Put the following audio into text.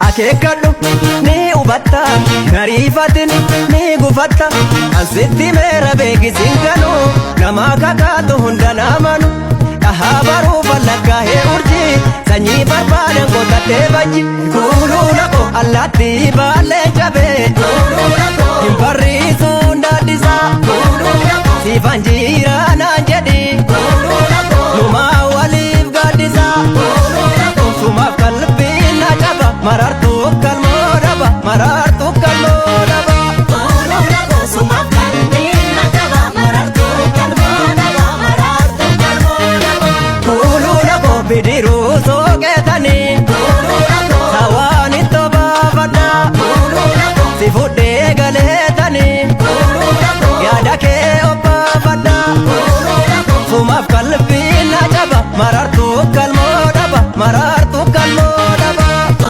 Akeekkadhu ni hubatta, nariifatin ni gufatta. Ansitti meera beekisiin ganu, nama kakaatu hunda namanu. Dhahaa baruu fallakkaa'ee urjii, sanyii barbaadan qotattee bajji. Kuuluu laqo allaattii baallee cabee, hin barriisuun daaddisaa. Siifan jiraa naan jedhi, numaa waliif gaaddisaa. Sumaaf qalbiin na caba.